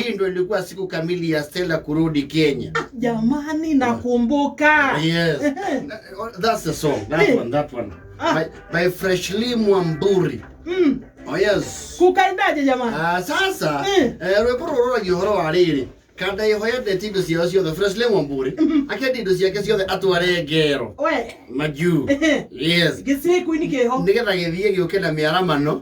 Hii ndio ilikuwa siku kamili ya Stella kurudi Kenya. Jamani, nakumbuka. Yes. That's the song. That one, that one. By Freshly Mwamburi. Oh yes. Kukaendaje jamani? Ah, sasa rwĩmbo rũrũ rũragia ũhoro wa rĩrĩ Kandaiho endete indo ciao ciothe Freshly Mwamburi akenda indo ciake ciothe atware ngero We. majuu. Yes. Gĩciĩ kwini kĩho. Nĩgetha gĩthiĩ gĩũke na mĩaramano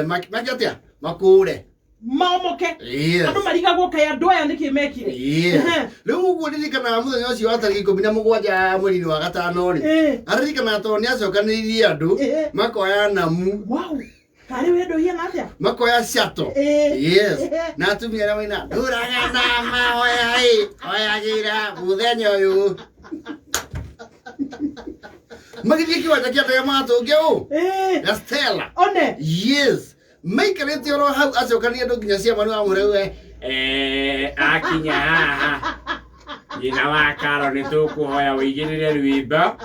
make atĩa makũre. Maomoke. Yes. Andũ marigagwo kaĩ andũ aya nĩkĩ mekire. Yes. Rĩu ũguo ndirikanaga mũthenya ũcio wa tarĩki 17 mweri-inĩ wa gatano rĩ, aririkanaga tondũ nĩ acokanĩrĩirie andũ makoya namu. Wow. Karĩ wendo hiana atĩa? Makoya ciato. Yes. Na atumia arĩa maina ndũraga na mahoya ĩ hoyagĩra mũthenya ũyũ. Magĩthiĩ kĩwanja kĩa ndege magatũnge ũ? Na Stella. One. Yes. Maikarĩte oro hau acokania andũ nginya ciama nĩ wamũrewe. Akinya haha nyina wa Karo nĩ tũkũhoya ũigĩrĩre rwĩmbo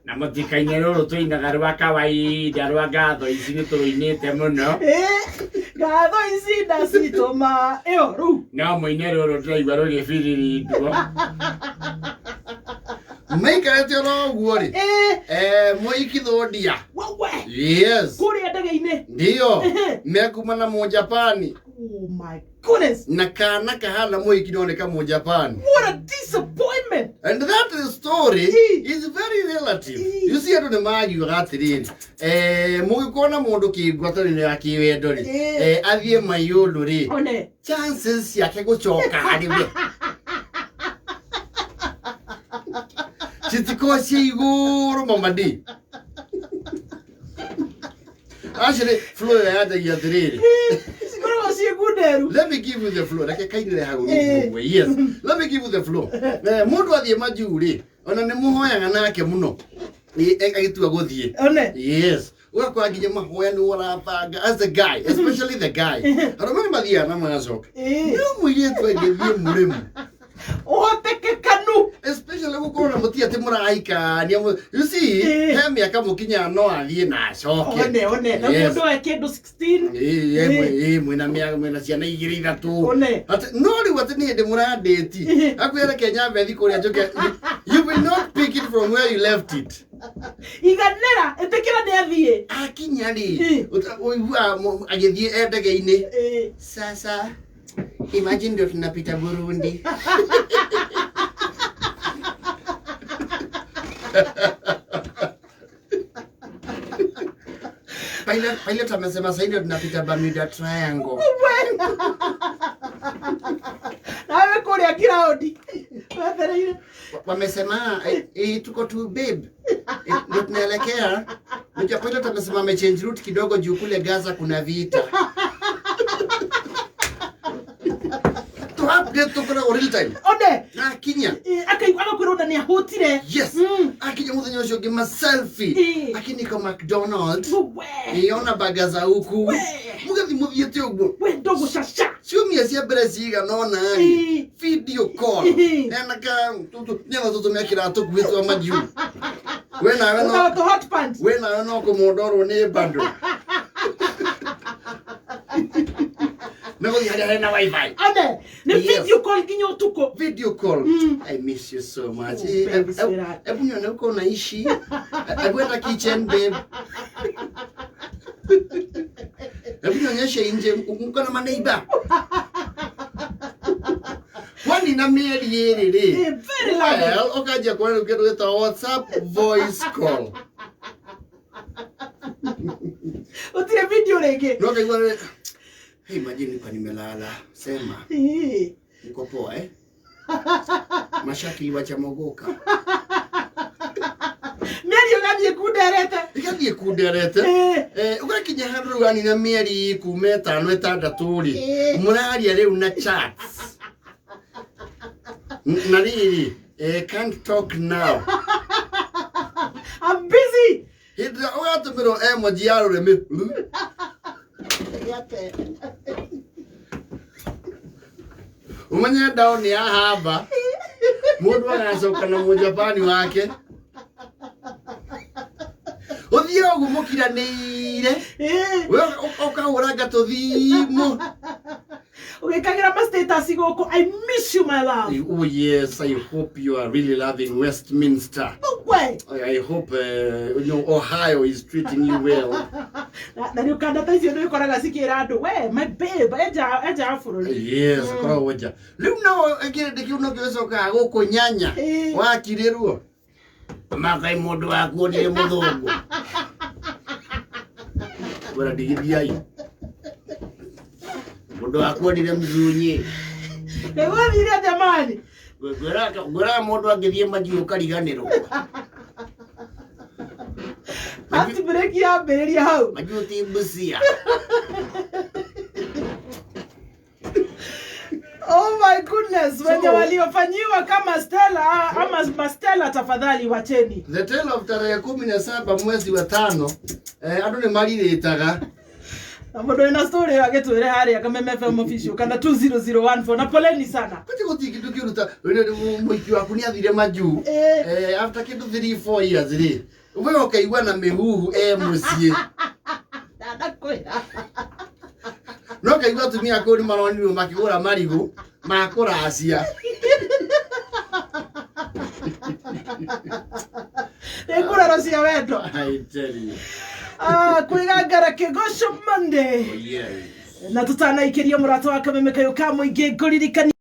na mũtikaine rũrũ tũinaga rwa kawaida rwa ngatho ici nĩ tũrũinĩte mũno. Ngatho ici ndacitũma ĩyo rĩu. No mũine rũrũ tũraigua rũgĩbiririndwo. Maikarĩte oro ũguo rĩ. Mũhiki thũndia. Wewe. Yes. Kũrĩa ndege-inĩ. Ndio. Mekuma na Mũjapani. Oh my goodness. Na kana kahana mũhiki no nĩ kamũjapani. What a disappointment. And that story is very relative. You see andũ nĩ magiugaga atĩrĩrĩ, mũgĩkorwo na mũndũ kĩngwatanĩro ya kĩwendo rĩ, athiĩ mayũndũ rĩ, One. chances ciake gũcoka harĩ we citikorwo ciĩ igũrũ mamadi. Actually, flow ĩyo yanjagia atĩrĩrĩ. Cikoragwo ciĩ ngunderu. Let me give you the flow. Reke kainĩre hau ũguo. Yes. Let me give you the flow. Mũndũ athiĩ majuu rĩ, ona nĩ mũhoyaga nake mũno. Agĩtua gũthiĩ. One. Yes. Ũgakora nginya mahoya nĩ ũrabanga as the guy, especially the guy. Arũme nĩ mathiaga na magacoka. No mũirĩtu angĩthiĩ mũrĩmu. Ũhotekekanu. Especially gũkorwo na mũtia atĩ mũrahikania. You see, he mĩaka mũkinyaga no athiĩ na acoke. One, one. Na Yes. mũndũ e kĩndũ 16. Mwĩna mĩaka mwĩna ciana igĩrĩ ithatũ. One. Atĩ no rĩu atĩ nĩ hĩndĩ mũrandĩti. Akwĩra reke nyambe thiĩ kũrĩa njoke. You will not pick it from where you left it. Iganĩra, ĩtĩkĩra nĩ athiĩ. Akinya rĩ, ũiguaga agĩthiĩ e ndege-inĩ. Sasa imagine ndio tunapita Burundi. Pilot amesema sasa ndio tunapita Bermuda Triangle. Nawe kũrĩa kiraũndi. Wetereire. Wamesema tuko tu babe. Ndio tunaelekea. Unajua pilot amesema amechange route kidogo juu kule Gaza kuna vita. To update tukoragwo real time. One. Na akinya. Akaigua agakwĩra ona nĩ ahũtire. Yes. Akinya mũthenya ũcio ũngĩ ma selfie. Akiniko McDonald's. Iona baga za huku. Mũgathi mũthiĩte ũguo. We ndogo caca. Ciumia cia mbere cigana ũna rĩ. Video call. Ena ka tũtũ nĩetha tũtũmekĩraga tũkuĩ twa majuu. We nawe no. Ũtagwo tũ hot pants. We nawe no kũmondorwo nĩ bando. Megũthiĩ harĩa hena wifi. Ane, nĩ Yes. video call nginya ũtukũ. Video call. I miss you so much. Oh, baby, sweetheart. Hebu nione huko unaishi. Hebu enda kitchen babe. Hebu nionyeshe nje uko na maneiba. Kwani na mĩeri ĩrĩ rĩ. Very lovely. Well, ũkanjia kuona rĩu kĩndũ gĩtagwo WhatsApp voice call. Ũtirĩ video rĩngĩ. No kaigua rĩ. Hey, imagine nilikuwa nimelala. Sema. Niko poa eh? Mashaki wachamogoka. Mĩario ĩgathiĩ kunderete. Ĩgathiĩ kunderete. Ũgakinya handũ rĩu anina mĩeri kuma ĩtano ĩtandatũ rĩ. Mũraria rĩu na chats. Na rĩrĩ, can't talk now. I'm busy. Hĩndĩ ĩrĩa ũgatũmĩrwo emoji ya rũrĩmĩ. Umenye ndao nĩ yahamba. Mũndũ agacoka na mũjapani wake. Ũthiĩ ũguo mũkiranĩire. We ũkahũra ngatũthimũ. Ũgĩkagĩra ma status gũkũ. I miss you, my love. Oh yes, I hope you are really loving Westminster. We. I hope you know, Ohio is treating you well. Na nĩ ũkanda ta icio nĩ ũkoraga cikĩra andũ, we my babe, enja wa bũrũri. Yes, koragwo nja. Rĩu no kĩrĩndĩ kĩu no gĩcokaga gũkũ nyanya wakirĩrwo. Makai mũndũ waku onire mũthũngũ. Wera ndigithiai. Mũndũ waku onire mzunyi. Nĩguo thire jamani. Ngwĩraga mũndũ angĩthiĩ majuu ũkariganĩrwo. Heartbreak yambĩrĩria hau. Majuu ti Busia. Oh my goodness, wenye So- waliofanyiwa kama Stella ama Mastella, tafadhali wacheni. The tale of tarehe 17 mwezi wa 5, andũ nĩ marirĩtaga. Na mũndũ wĩna story ĩyo agĩtwĩre harĩa Kameme FM official kana 20014, na poleni sana. Kwati gũtirĩ kĩndũ kĩũru ta mũiki waku nĩ athire majuu. After kĩndũ 3 4 years rĩ, we ũkaigua na mĩhuhu e mũciĩ. Ndanakwĩra. No kaigua atumia kũu nĩ maronirwo makĩgũra marigũ ma kũracia. Nĩ nguraro cia wendo. I tell you. Ah, kwĩgangara kĩgoco Monday. Oh, yes. Na tũtanaikĩria mũrata wa Kameme kayũ ka mũingĩ ngũririkania